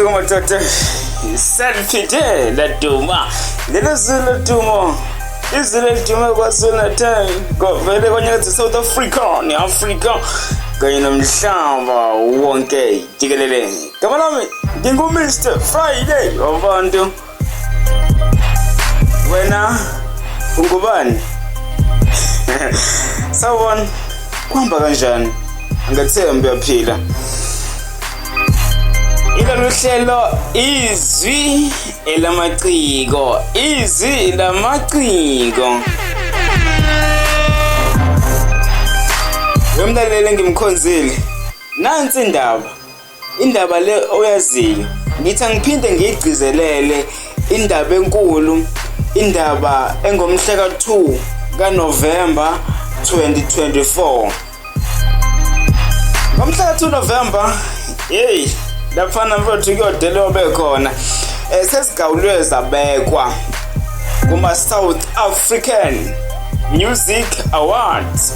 Suka madoda, selfie laduma lelo zulu ladumo, izulu elidume KwaZulu Natal, kovele kwanyakathi South Africa ne-Afrika kanye nomhlaba wonke jikelele. Gama lami ngingu-Mr Friday wabantu. Wena ungubani? Sawubona, kuhamba kanjani? Angathembi uyaphila. Ilolu hlelo Izwi Elamaciko, Izwi Lamaciko. Wemlaleli engimkhonzile, nansi indaba. Indaba le oyaziyo. Ngithi angiphinde ngiyigcizelele indaba enkulu, indaba engomhla ka-2 kaNovemba 2024. Ngomhla ka-2 November, hey, laphana mfowethu kuyodelewa bekhona. Sesigawulwe zabekwa kuma South African Music Awards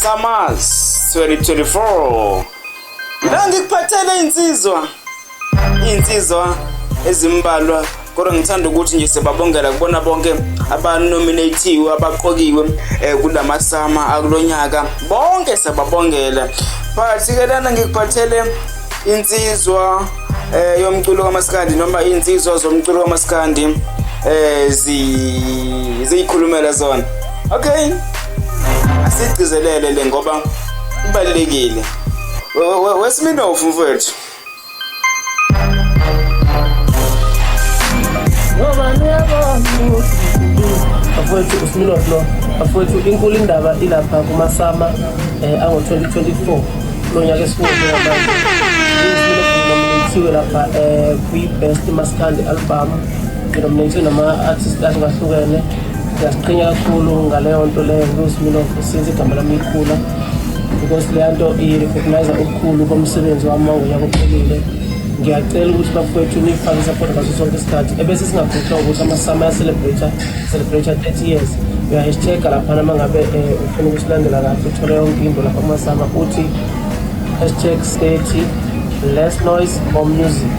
SAMAs 2024. La ngikuphathele insizwa, insizwa ezimbalwa, kodwa ngithanda ukuthi nje sibabongela kubona bonke abanominatiwe, abaqokiwe kulama-SAMA akulonyaka, bonke siyababongela. But ke lana ngikuphathele insizwa yomculo kaMaskandi, noma insizwa zomculo kaMaskandi, ziyikhulumela zona. Okay, asigcizelele le ngoba ibalulekile. Wesiminofu mfowethu. Bafowethu, uSminofu lo. Bafowethu, inkulu indaba ilapha kuma-SAMA ango-2024, kulo nyaka esikuwo njengamanje. Usminofu nominathiwe lapha kwi-Best Maskandi Album, nginominathiwe nama-artist ahlukahlukene. Ngiyasiqhenya kakhulu ngaleyo nto leyo ngiwuSminofu, since igama lami likhula, because leya nto i-recognize okukhulu komsebenzi wami wangonyaka ophelile. Ngiyacela ukuthi bafowethu niyifake i-support ngaso sonke isikhathi, ebese singakhohlwa ukuthi ama-SAMA ya-celebrate 30 years. Uya-hashtag laphana uma ngabe ufuna ukusilandela kahle, uthole yonke into lapha kuma-SAMA, uthi #30, less noise, more music.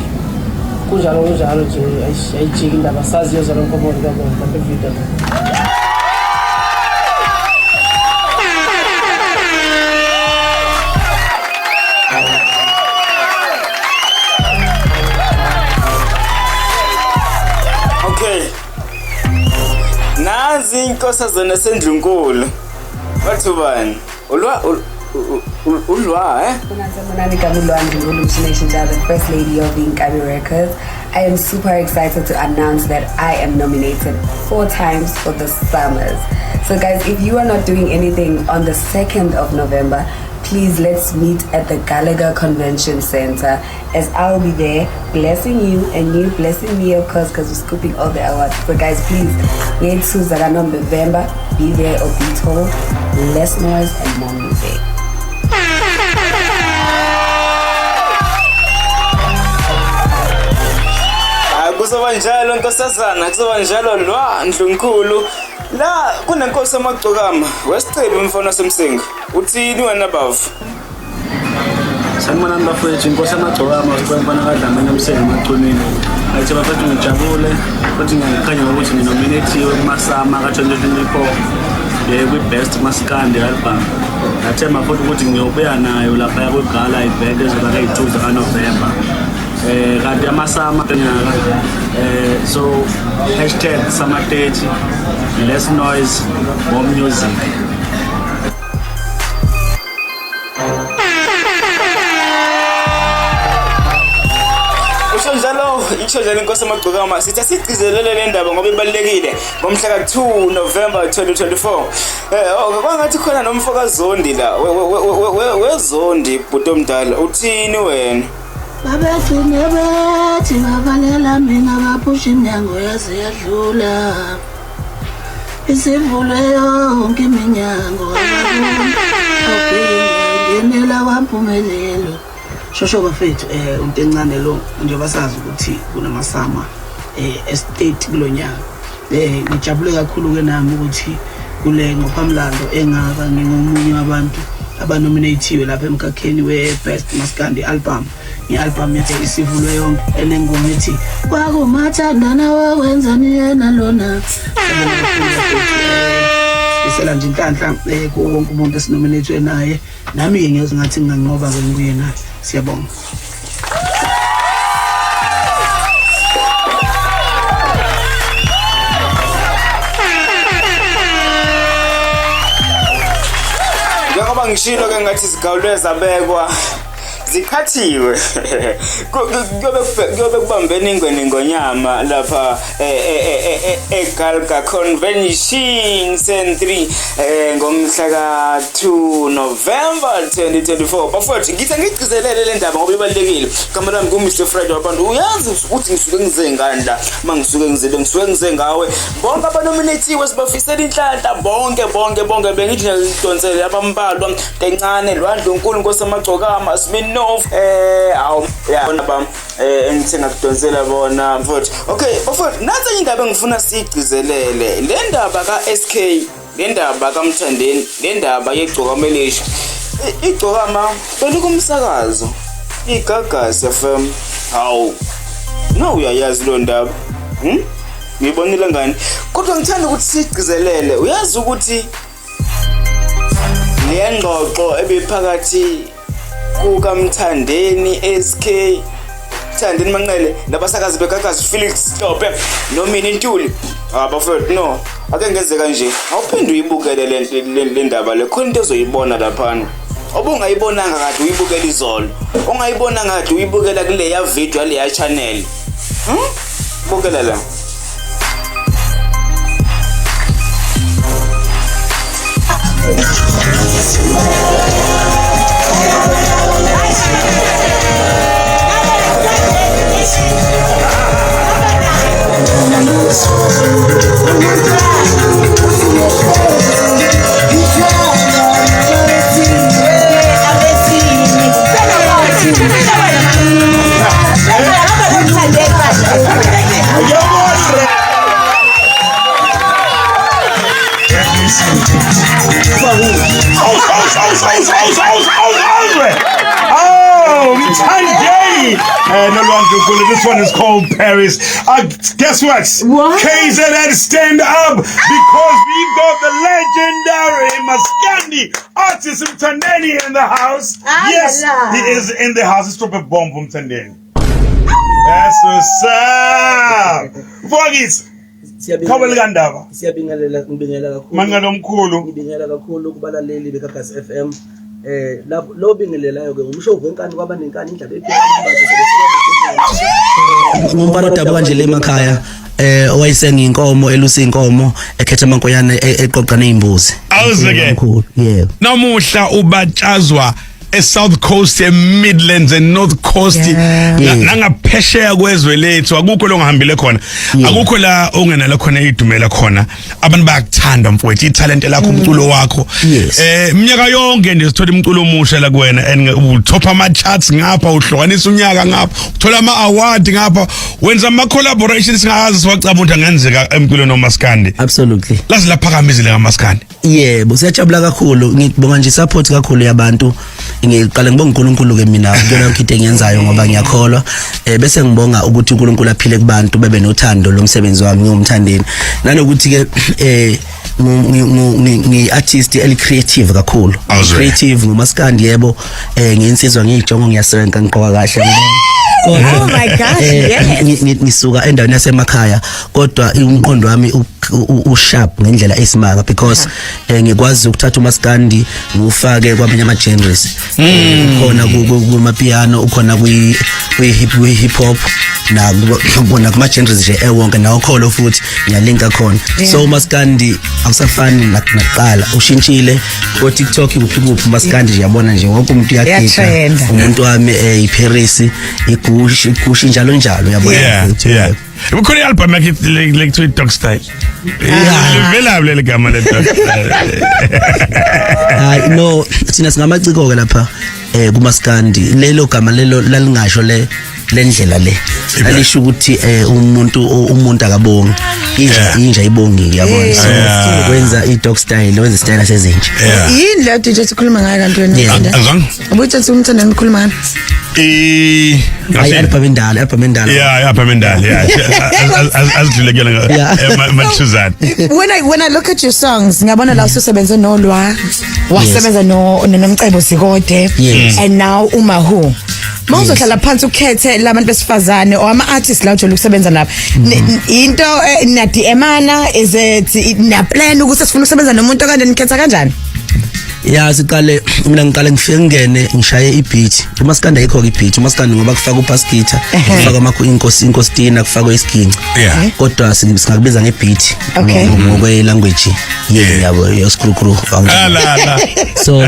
Kunjalo kunjalo nje, ayijiki indaba, saziyo zona nkomo ngiyabonga lapha evideo. Okay. Nazi inkosazana sendlunkulu. Bathi ubani? Ulwa ulwa eh? Monani Gamulwandle, the First Lady of Inkabi Records. I am super excited to announce that I am nominated 4 times for the SAMAs. So guys, if you are not doing anything on the 2nd of November, please let's meet at the Gallagher Convention Center, as I'll be there blessing you and you blessing me, of course, because we're scooping all the awards. So guys, please, November, be there or be told. Less noise and more music. Kuzoba njalo nkosazana, kuzoba njalo lwa ndlunkulu. La kunenkosi amagcokama wesicebi umfana wasemsinga. Uthini wena bavu? Sanibonani bafowethu, inkosi amagcokama mfana kaDlamini Msinga emachunwini. Athi bafethu ngijabule futhi ngiyakhanya ngokuthi nginominathiwe kuma-SAMA ka-2024 kwi-Best Maskandi Album. Ngathemba futhi ukuthi ngiyobuya nayo lapha kwi-gala event ezoba ngeyi-2 zikaNovemba. Kanti ama-SAMA nyaka, so #SAMA30, less noise, more music. Usho njalo, isho njalo inkosi amagcokama. Sithi asigcizelele le ndaba ngoba ibalulekile ngomhla ka-2 November 2024. Kwangathi khona nomfo kaZondi la, weZondi bhuti omdala, uthini wena? Babegcine bethi bavalela mina, baphusha iminyango yaze yadlula, isivulwe yonke iminyango, ngenela kwampumelelo. Shosho bafethu, umuntu encane lo, njengoba sazi ukuthi kunama-SAMA estate kulonyaka. Ngijabule kakhulu ke nami ukuthi kule ngqophamlando engaka ngingomunye wabantu abanominathiwe lapha emkhakheni we-Best Maskandi Album. Nge-album yakhe isivulwe yonke enengoma ethi kwakumathandana wakwenzani yena lona. Sifisela nje inhlanhla kuwo wonke umuntu esinominethwe naye, nami-ke ngiyeza ngathi nginganqoba-ke ngibuye naye. Siyabonga. Njengoba ngishilo ke ngathi zigawulwe zabekwa zikhathiwe, kuyobe kubambene ingwe nengonyama lapha eGalga Convention Center ngomhla ka-2 November 2024. Bafowethu, ngithi ngigcizelele le ndaba ngoba ibalulekile. Igama lami ngu-Mr Friday wabantu. Uyazi ukuthi ngisuke ngize ngani la, uma ngisuke ngizile ngisuke ngize ngawe. Bonke abanominathiwe sibafisela inhlanhla, bonke bonke bonke. Bengithi ngidonsele abambalwa Ntencane, Lwandlunkulu, Nkosi Amagcokama, Smirnoff, awu ya bam, engithe ngakudonsela bona mfowethu. Okay bafowethu, nansi enye indaba engifuna siyigcizelele, le ndaba ka-SK, le ndaba kaMthandeni, le ndaba yegcokama elisha. Igcokama belikumsakazo iGagasi FM. Hawu, no, uyayazi lo ndaba, Ngiyibonile ngani, kodwa ngithanda ukuthi siyigcizelele. Uyazi ukuthi le ngxoxo ebiphakathi kukaMthandeni SK, Thandeni Manqele, nabasakazi beGagasi Felix Hlophe noMini Ntuli. Ah bafowethu, no, ake ngenze kanje, awuphinde uyibukele le ndaba le, khona into ozoyibona laphana obungayibonanga kade uyibukela izolo, ongayibonanga kade uyibukela kuleya video yaleya channel. Bukela la. Oh, Mthandeni! No longer. This one is called Paris. Guess what? What? KZN, stand up because we've got the legendary Maskandi artist Mthandeni in the house. Ah, Yes, la, la. he is in the house. Let's drop a bomb for Mthandeni. That's what's up. Mfowethu, Khawubele kandaba. Siyabingelela, ngibingelela kakhulu. Mangalo omkhulu. Ngibingelela kakhulu kubalaleli beGagasi FM. Lapho lo bingelelayo ke ngumsho wenkani kwaba nenkani indlaba ephila. Ngumfana odabuka nje le emakhaya, owayesenga inkomo, elusa inkomo, ekhetha amankoyane, eqoqa nezimbuzi. Awuze-ke. Mkhulu, yebo. Namuhla ubatshazwa eSouth Coast, eMidlands, eNorth Coast, nangaphesheya kwezwe lethu. Akukho lo ngihambile khona, akukho la ongenalo khona idumela khona. Abantu bayakuthanda mfowethu, italent lakho, umculo wakho. Iminyaka yonke nje sithola umculo omusha la kuwena and utop ama charts ngapha, uhlukanisa unyaka ngapha, uthola ama award ngapha, wenza ama collaborations singazi siwacabanga ukuthi angenzeka emculweni nomaskandi. Absolutely. Lazi laphakama izile kamaskandi. Yebo, siyajabula kakhulu. Ngibonga nje support kakhulu yabantu. Ngiqale ngibonga uNkulunkulu ke mina kuyona yonke into engiyenzayo ngoba ngiyakholwa. Bese ngibonga ukuthi uNkulunkulu aphile kubantu bebe nothando lomsebenzi wami ngingumthandeni. Nanokuthi ke ngi artist eli creative kakhulu. Awuzwe. Creative ngomaskandi, yebo. Ngiyinsizwa, ngiyijongo, ngiyasebenza, ngiqoka kahle. Oh my gosh, yes. Ngisuka endaweni yasemakhaya kodwa umqondo wami usharp ngendlela esimanga because ngikwazi ukuthatha umaskandi ngiwufake kwamanye ama genres. Ukhona kuma piano, ukhona kwi hip hop, na kona kuma genres nje ewonke, nawokholo futhi ngiyalinka khona. So umaskandi awusafani nakuqala, ushintshile ko TikTok, kuphi kuphi, umaskandi nje yabona nje wonke umuntu uyagida. Uyatrenda. Umuntu wami iParis, iGucci, iGucci, njalo njalo, uyabona. Yeah. Kukhona i-album yakhe le kuthiwa i-Dog Style. Livela leli gama le Dog Style. Hayi no, thina singamaciko ke lapha. Kumaskandi lelo gama lelo lalingasho le lendlela le, alisho ukuthi umuntu akabongi, inja ibongi, yabona. So wenza i dog style, wenza style sezinja. Yini le DJ sikhuluma ngayo kanti wena? Azange. Ubuthi umthanda nikhuluma ngayo. Hayi, album endala, album endala. Yeah, album endala, yeah. Azidlule kuyona mathuzana. When I look at your songs, ngiyabona la ususebenze noLwa, wasebenza no noNomcebo Zikode, and now uMawhoo. Mawuzohlala phansi ukhethe labantu besifazane or ama artists la ujole ukusebenza nabo, into na DM-ana, is it na plan ukuthi sifuna ukusebenza nomuntu kanje, nikhetha kanjani? Ya, siqale, mina ngiqale ngifike ngene ngishaye ibeat. Umaskandi ayikho ke ibeat, umaskandi ngoba kufaka ubass guitar, kufaka amakho inkosi inkostina, kufakwe isiginci. Kodwa singakubiza ngebeat ngokwe language yabo yosikhulukhulu. Ala la. So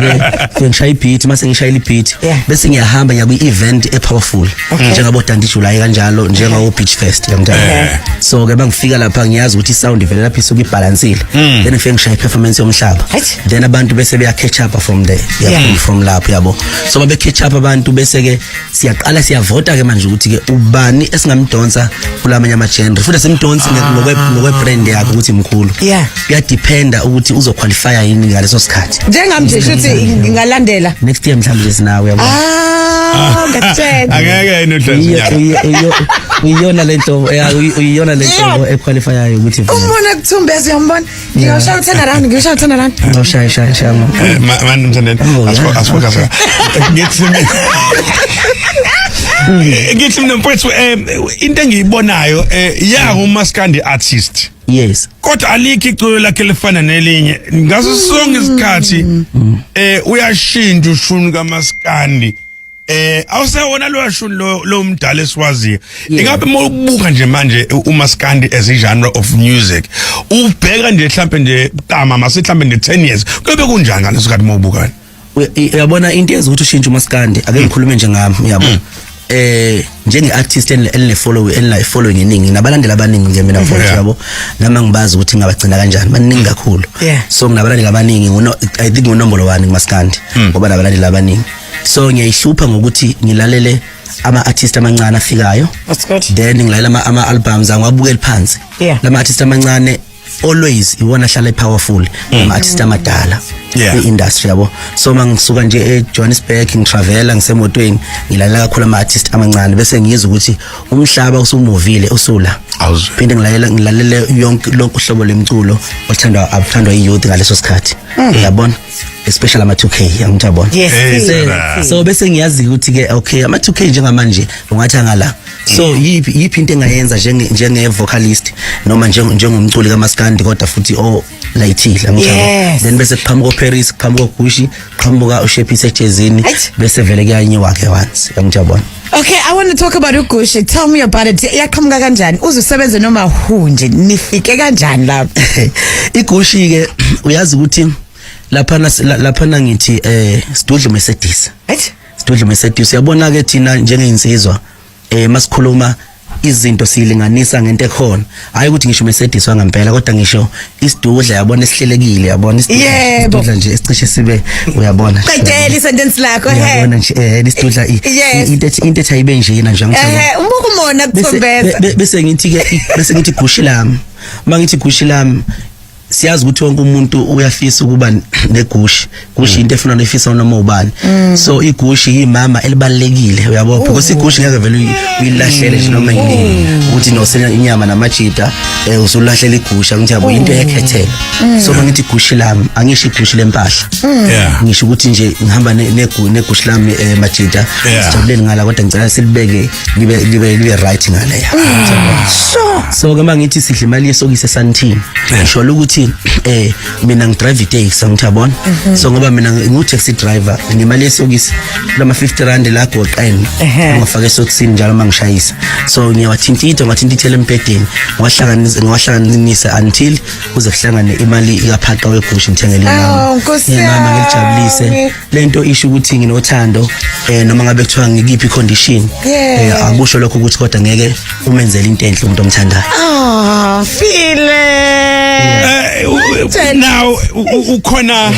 ke ngishaya ibeat, mase ngishayela ibeat bese ngiyahamba ngiya kwi-event e-powerful njengabo Dundee July kanjalo, njengawo Beach Fest, yangithola. So ke bangifika lapha ngiyazi ukuthi isound ivele lapha isuke ibalansile, then ngifike ngishaya iperformance yomhlaba, then abantu bese beya catch up from there, yeah, from lapho, yabo. So babe catch up abantu, bese ke siyaqala siyavota ke manje ukuthi ke ubani esingamdonsa kulamanye ama genre, futhi simdonsi ngokwe brand yakhe ukuthi mkhulu. Kuyadependa ukuthi uzoqualify yini ngaleso sikhathi. Njengami nje shuthi ngingalandela next year mhlawumbe nje sinawe, yabo. Ah, ngiyakutshela. Angeke yini uhlezi. Uyiyona lento, uyiyona lento equalifyayo ukuthi vele. Umbona kuthumbeza, uyambona, ngiyashaya u-turn around, ngiyashaya u-turn around. No, shaya shaya shaya. Man, mthandeni, asiko asiko ngithi mina mfowethu, into engiyibonayo ya umaskandi artist. Kodwa alikho iculo lakhe lifana nelinye ngaso sonke isikhathi. Uyashintsha ushuni kamaskandi, awusewona lo shuni lo mdala esiwaziyo. Ingabe mawubuka nje manje umaskandi as a genre of music, ubheka nje mhlambe nje tama masithi mhlambe nje 10 years, kuyobe kunjani ngaleso sikhathi mawubuka? Uyabona, into yenza ukuthi ushintshe umaskandi, ake ngikhulume nje ngami, yabo, njenge artist eline follow eline following eningi, nabalandeli abaningi nje mina mfowethu, yabo, nami ngibazi ukuthi ngingabagcina kanjani, baningi kakhulu. So nginabalandeli abaningi, nguno I think ngunombolo 1 kumaskandi ngoba nabalandeli abaningi, so ngiyayihlupha ngokuthi ngilalele ama artist amancane afikayo. That's good. Then ngilalela ama albums angiwabukeli phansi. Lama artist amancane always iwona ahlala powerful ama artist amadala kwi-industry, yabo. So mangisuka nje eJohannesburg ngitravela ngisemotweni, ngilalela kakhulu ama artist amancane, bese ngiyizwa ukuthi umhlaba usumovile usula. Awuzwe. Phinde ngilalela, ngilalele yonke lonke uhlobo lomculo othandwa abuthandwa i-youth ngaleso sikhathi, uyabona, especially ama 2K, angithi yabona. Yes. Hey, So, so bese ngiyazi ukuthi ke okay, ama 2K njengamanje ungathi angala, so yiphi into engayenza njenge vocalist noma njengomculi kaMaskandi kodwa futhi o layithile, angithi yabo. Then bese kuqhamuka uParis, kuqhamuka uGucci, kuqhamuka uShepis ejezini, bese vele kuyanyiwa ke once, angithi yabona. Okay, I want to talk about uGucci. Tell me about it. Yaqhamuka kanjani? Uzusebenze noma hu nje, nifike kanjani lapho? iGucci ke, uyazi ukuthi laphana ngithi sidudla Mercedes. Right? Sidudla Mercedes, uyabona ke, thina njengeinsizwa masikhuluma izinto siyilinganisa ngento ekhona, hayi ukuthi ngisho Mercedes wangempela, kodwa ngisho isidudla, yabona, esihlelekile, yabona, isidudla, isidudla nje esicishe sibe, uyabona. Qedela isentence lakho he. Uyabona nje, isidudla into ethi ayibe njena nje, angithola. Umbuka umona kuthombeza. Bese ngithi ke, bese ngithi Gucci lami, mangithi Gucci lami, siyazi ukuthi wonke umuntu uyafisa ukuba neGucci. Gucci into efuna nefisa noma ubani. So iGucci yimama elibalekile, uyabo, because iGucci ngeke vele uyilahlele nje noma yini, ukuthi nosena inyama namajita usulahlela iGucci, angithi yabo, into ekhethelo. So mangithi Gucci lami, angisho iGucci lempahla, ngisho ukuthi nje ngihamba neGucci lami, majita, sijabuleni ngala, kodwa ngicela silibeke libe right ngale ya. So ke mangithi sidla imali yesokisi esantini, ngisho ukuthi mina ngidrive itaxi, angithi yabona. So ngoba mina ngu taxi driver, nemali yesokisi lama 50 rand la goqene, ngifake esokisini njalo mangishayisa, so ngiyawathintitha, ngiwathintithela embhedeni, ngiwahlanganisa until kuze kuhlangane imali ikaphaqa weGucci, ngithengele Oh, Nkosi imama, ngijabulise. Yami. Lento isho ukuthi nginothando, noma ngabe kuthiwa ngikiphi condition, akusho lokho ukuthi kodwa ngeke umenzele into enhle umuntu omthandayo. Ah, file. Now ukhona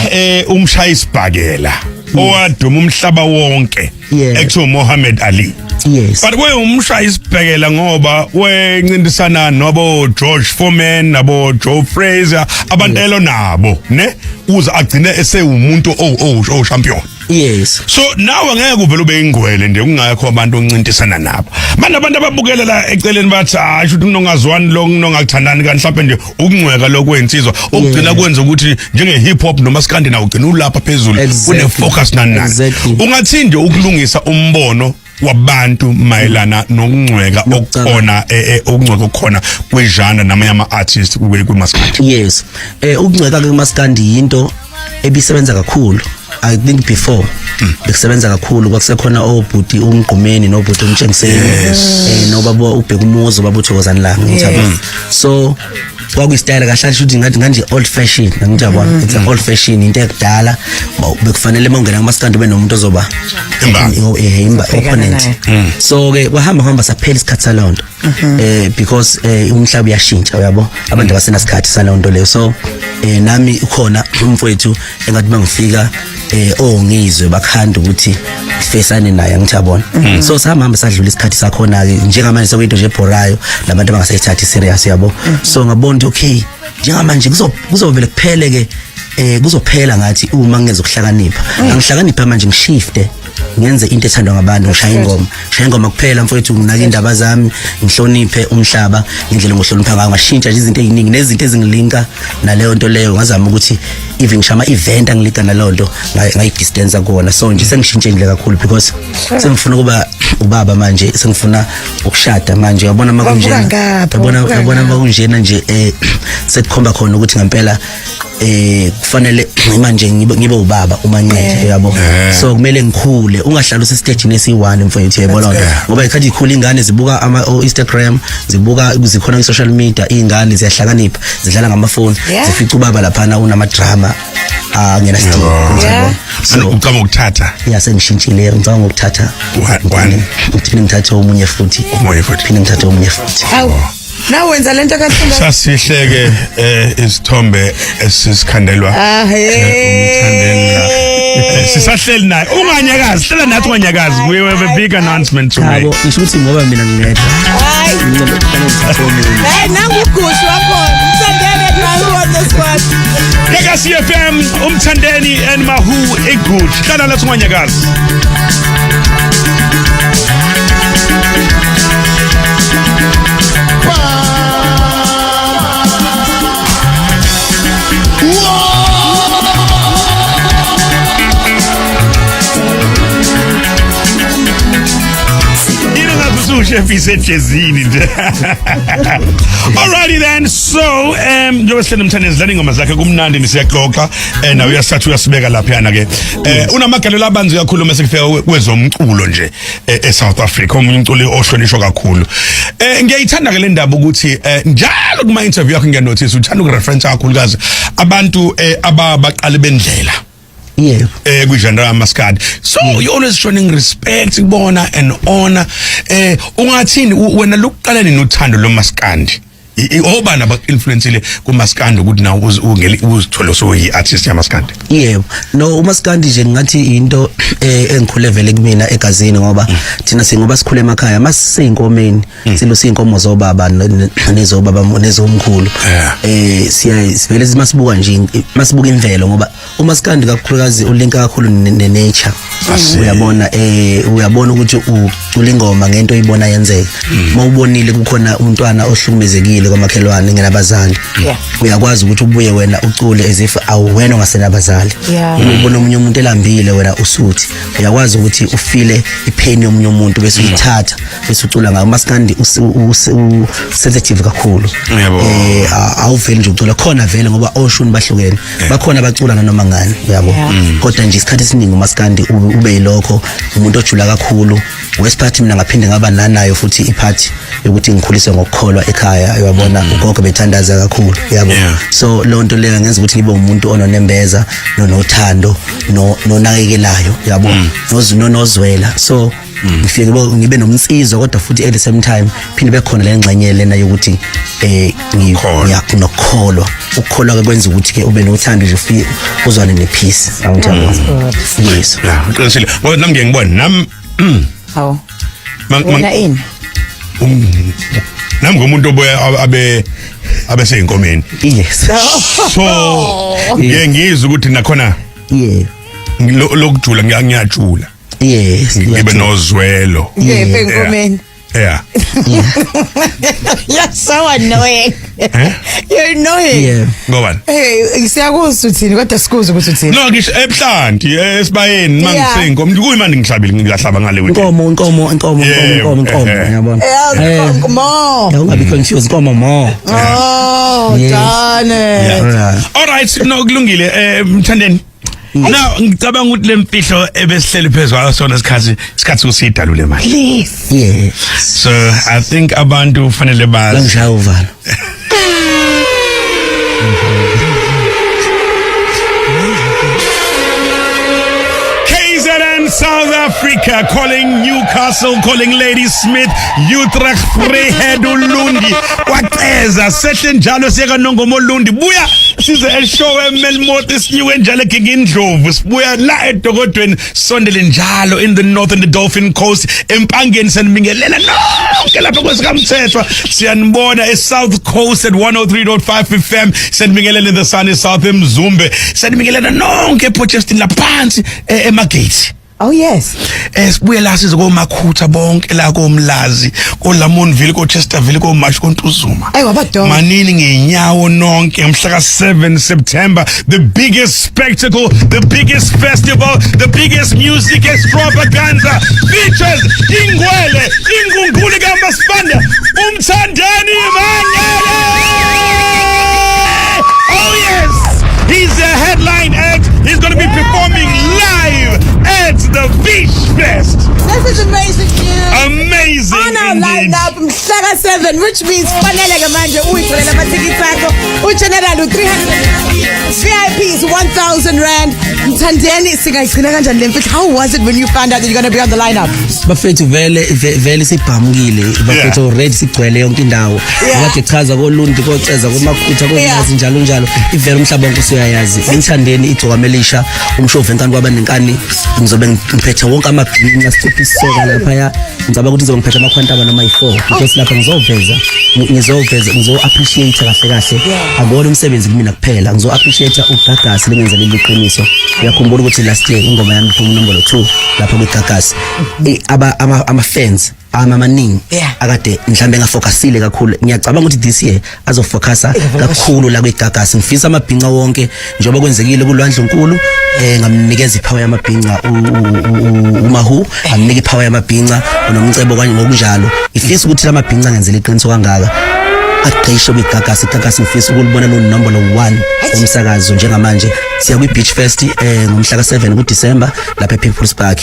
umshayisibhakela. Owaduma umhlaba wonke ekuthiwa Muhammad Ali. Yes. But we umshaya isibhekela ngoba wencintisana nobo George Foreman nabo Joe Frazier, abantu elo nabo ne uze agcine esewumuntu o champion. Yes. So nawe ngeke uvele ube ingwele nje kungekho abantu oncintisana nabo. Manje abantu ababukela la eceleni bathi, hayi, shuthi kunongazwani lo, kunongakuthandani, kanti mhlawumbe nje ukungcweka lokwenziwa okugcina kwenza ukuthi njenge hip hop noma skandi nawo ugcina ulapha phezulu, kune focus nani nani. Ungathi nje ukulungisa umbono wabantu mayelana nokungcweka okukhona, ukungcweka okukhona kwe-genre namanye ama-artist kwimaskandi. Yes, ukungcweka ke kumaskandi yinto ebisebenza kakhulu. I think before bekusebenza kakhulu, kwakusekhona obhuti umgqumeni nobhuti umtshengiseni, nobaba ubheka umuzi, ubaba uthokozani la ngithaba. So kwakuyistyle kahle kahle ukuthi ngathi nganje old fashion, ngithi yabona, it's an old fashion, into ekudala. Bekufanele uma ungena kumaskandi ube nomuntu ozoba imba opponent. So ke kwahamba hamba saphela isikhathi salonto, because umhlaba uyashintsha, uyabo, abantu abasenasikhathi salonto leyo. So nami ukhona umfowethu engathi mangifika ongizwe bakhanda ukuthi sifesane naye, ngithi yabona. So sahamba hamba sadlula isikhathi sakhona ke. Njengamanje sekuyinto nje ebhorayo nabantu abangasayithathi serious, yabo. So ngabona ukuthi okay, njengamanje kuzovele kuphele ke, kuzophela ngathi uma ngingezokuhlakanipha. Angihlakanipha manje, ngishifte, ngenze into ethandwa ngabantu, ngishaya ingoma, ngishaya ingoma kuphela mfowethu, nginaka indaba zami, ngihloniphe umhlaba ngendlela engihlonipha ngayo. Ngashintsha nje izinto eziningi nezinto ezingilinka naleyo nto leyo, ngazama ukuthi even ngisho ama-event angilinka naleyo nto ngayi-distance kuwona. So nje sengishintshe nje kakhulu because sengifuna ukuba ubaba manje, sengifuna ukushada manje, uyabona makunjena. Wavuka ngapha, uyabona, wavuka uyabona ngapha. Makunjena nje sekukhomba khona ukuthi ngempela kufanele manje ngibe ubaba uManqele, uyabo. So kumele ngikhule, ungahlali usestage esi1 mfowethu, uyabona, ngoba ikhathi ikhula ingane zibuka ama Instagram, zibuka, zikhona ku social media, ingane ziyahlakanipha, zidlala ngamafoni, zifica ubaba laphana unama drama angena sidingo. So ucabanga ukuthatha? Ya, sengishintshile, ngicabanga ukuthatha one. Ngiphinde ngithathe omunye futhi. Omunye futhi. Phinde ngithathe omunye futhi. Awu, na wenza lento kahlunga. Sasihleke isithombe esisikhandelwa Ah, umthandeni la. Sisahleli naye, unganyakazi, hlala nathi, unganyakazi. We have a big announcement to make. Yabo, ngisho ukuthi ngoba mina ngingedwa. Hayi. Mina kufanele ngithathe omunye. Hey, nangu ugushu wakhona. Mthandeni and Mahu on this one. Gagasi FM, uMthandeni and Mahu Egush. Hlala nathi, unganyakazi. Yini ngathi usushef isejezini nje. Alrighty then, so njengoba sihleli nomthandeni, sidlala ingoma zakhe kumnandi, nisiyaxoxa, nawe uyasithatha uyasibeka laphayana ke. Unamagalelo abanzi kakhulu mase kufika kwezomculo nje eSouth Africa, omunye umculi ohlonishwa kakhulu. Ngiyayithanda ke le ndaba ukuthi njalo kuma interview yakho ngiyanotice uthanda ukureference kakhulukazi abantu ababaqali bendlela kwi-genre yamaskandi. So you always showing respect kubona and honor. Ungathini wena, lokuqala nini uthando lomaskandi? Obani abaku-influensile kumaskandi ukuthi nawe uzithole usuyi-artist yamaskandi? Yebo, no, umaskandi nje ngathi into engikhule vele kumina egazini, ngoba thina singoba sikhule emakhaya masiyinkomeni, silusa inkomo zobaba nezobaba nezomkhulu. Siya sivele masibuka nje, masibuka imvelo, ngoba umaskandi kakhulukazi ulinka kakhulu ne-nature, uyabona. Uyabona ukuthi ucula ingoma ngento oyibona yenzeka. Mawubonile kukhona umntwana ohlukumezekile kwamakhelwane ngenabazali, uyakwazi ukuthi ubuye wena ucule as if awuwena ongasenabazali. Uma ubona omunye umuntu elambile, wena usuthi, uyakwazi ukuthi ufile ipain yomunye umuntu bese uyithatha bese ucula ngayo. Maskandi sensitive kakhulu. Awuveli nje ucula khona vele, ngoba oshuni bahlukene, bakhona abacula nanoma ngani, uyabo. Kodwa nje isikhathi esiningi umaskandi ube yilokho, umuntu ojula kakhulu. Wesiphathi mina ngaphinde ngaba nanayo futhi iphathi yokuthi ngikhuliswe ngokukholwa ekhaya, uyabo. Ngabona ugogo bethandaza kakhulu, yabo. So leyo nto leyo ngenza ukuthi ngibe umuntu ononembeza, nonothando, nonakekelayo, yabo, nozwela. So ngifike ngibe nomnsizwa, kodwa futhi at the same time phinde bekhona le ngxenye lena yokuthi ngiyakunokholwa. Ukukholwa ke kwenza ukuthi ke ube nothando nje, ufike uzwane nepeace, awuthanda. Yes. Yeah, uqinisile, ngoba nami ngiye ngibone nami. Hawu. Wena ini? Nami ngumuntu obuya abe seyinkomeni. Yes. So ngiye ngizwe ukuthi nakhona lokujula, ngiyajula. Ngibe nozwelo. Ngephe enkomeni. Yeah. You're so annoying. You're annoying. Ngobani? Hey, siyakuzwa uthini, kodwa sikuzwa ukuthi uthini. No, ngisho ebuhlanti, esibayeni, mangiseyinkomo, kuyimanje ngihlabile, ngiyahlaba ngale weekend. Inkomo, inkomo, inkomo, inkomo, inkomo, yabona. Yeah, mo. Yeah, ungabi confused, inkomo mo. Oh, darn it. Yeah. All right, no, kulungile, Mthandeni. Now ngicabanga ukuthi le mfihlo ebesihleli phezulu kwayo sona isikhathi usidalule manje. Please. Yes. So I think abantu kufanele bazi. Langishaya uvalo. KZN, South Africa calling Newcastle, calling Ladysmith, Utrecht, Vryheid, Ulundi, kwaceza, sehle njalo siye kaNongoma Olundi, buya size eshowe eMelmoth, sinyuke njalo eGingindlovu, sibuya la eDokodweni, sondele njalo in the north and the Dolphin Coast, eMpangeni, sanibingelela nonke lapha kwesikamthethwa, siyanibona e-South Coast at 103.5 FM, sanibingelela in the sunny South eMzumbe, sanibingelela nonke ePortcheston laphansi, eMagate. Oh yes. Sibuye la size koMakhutha bonke la, koMlazi, koLamontville, koChesterville, koMash, koNtuzuma. Ayi wabadonga. Manini ngenyawo nonke mhla ka 7 September, the biggest spectacle, the biggest festival, the biggest music extravaganza features Ingwele, Ingunguli kaMasibanda, uMthandeni Manqele. Oh yes, he's the headline act. He's going to be performing live at the Beach Fest. This is amazing news. Amazing On our indeed. lineup mhla ka-7, which means fanele ke manje uyitholele amathikithi akho. Ugeneral u-300, VIP is R1000. Mthandeni, singayigcina kanjani le mfihlo? How was it when you found out that you're going to be on the lineup? Bafethu, vele vele sibhamukile bafethu, already sigcwele yonke indawo. Kade chaza koLundi, koCeza, koMakhutha, koMlazi, njalo njalo, ivele umhlaba wonke usuyayazi Imthandeni, Igcokama Elisha, umshovu enkani kwabanenkani. Ngizobe ngiphethe wonke amabhinca, sicupha isisoka laphaya. Ngicabanga ukuthi ngizobe ngiphethe amakhwantaba noma yi-4, because lapha ngizoveza, ngizo-appreciate kahle kahle. Akuwona umsebenzi kumina kuphela, ngizo-appreciate uGagasi lengenza leli qiniso. Uyakhumbula ukuthi last year ingoma yami iphuma nombolo 2 lapha kwiGagasi. Ama-fans ami amaningi akade mhlambe engafocusile kakhulu, ngiyacabanga ukuthi this year azofocusa kakhulu la kwiGagasi. Ngifisa amabhinca wonke, njengoba kwenzekile kulwandle nkulu, ngamnikeza ipower yamabhinca uMahu, ngamnika ipower yamabhinca uNomcebo kanye ngokunjalo. Ngifisa ukuthi lamabhinca ngenzele iqiniso kangaka aqishe kwiGagasi. IGagasi ngifisa ukulibona lo nombolo 1 umsakazo. Njengamanje siya kwi-Beach Fest ngomhla ka-7 kuDecember lapha ePeople's Park.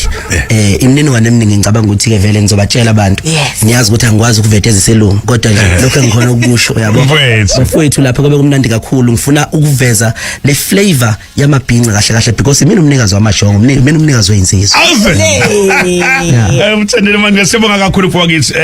Imininingwane eminingi ngicabanga ukuthi ke vele ngizobatshela abantu. Ngiyazi ukuthi angikwazi ukuveta eziselungu, kodwa nje lokho engikhona ukusho, yabo. Mfowethu. Mfowethu, lapha kube kumnandi kakhulu. Ngifuna ukuveza le flavor yamabhinca kahle kahle, because mina umnikazi wamajongo, mina umnikazi weyinsizwa. Ave. Mthandeni manje, siyabonga kakhulu mfowethu,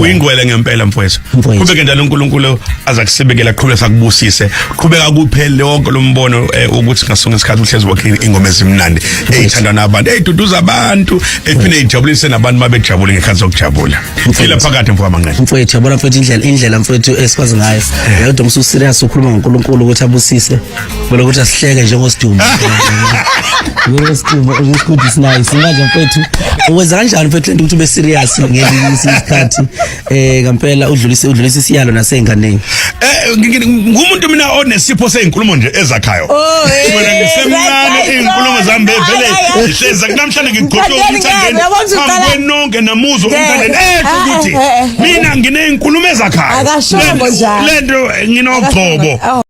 uyingwele ngempela mfowethu. Mfowethu. Qhubeke njalo, uNkulunkulu aza kusibekela, qhubeka sakubusise. Qhubeka kuphele wonke lo mbono ukuthi ngasonke isikhathi uhlezi wakhe ingoma ezimnandi eyithandwa nabantu, eyiduduza abantu, ephinde ijabulise nabantu mabejabule ngekhathi sokujabula. Phila phakathi, mfowethu Manqele. Mfowethu, yabona mfowethu, indlela mfowethu esikwazi ngayo, yodwa musu serious ukhuluma ngoNkulunkulu ukuthi abusise, bona ukuthi asihleke njengosidumo, njengosidumo, isigudi sinayo manje. Mfowethu, ukwenza kanjani mfowethu lento ukuthi ube serious ngelinye isikhathi, ngempela udlulise isiyalo naseyinganeni? Ngumuntu mina onesipho seyinkulumo nje ezakhayo. Oh, hey, Mina ngisemncane, right, iy'nkulumo zami bevele Hayi, hayi. hleza namhlanje ngigqoke Mthandeni, uMthandeni ngeke, uyabona ukuthi phambi uqala- kwenonke namuzwa Ngeke. uMthandeni esho Ah, ukuthi eh, eh, eh. mina nginey'nkulumo ezakhayo. Akashongo njalo. Lento nginogcobo. Oh.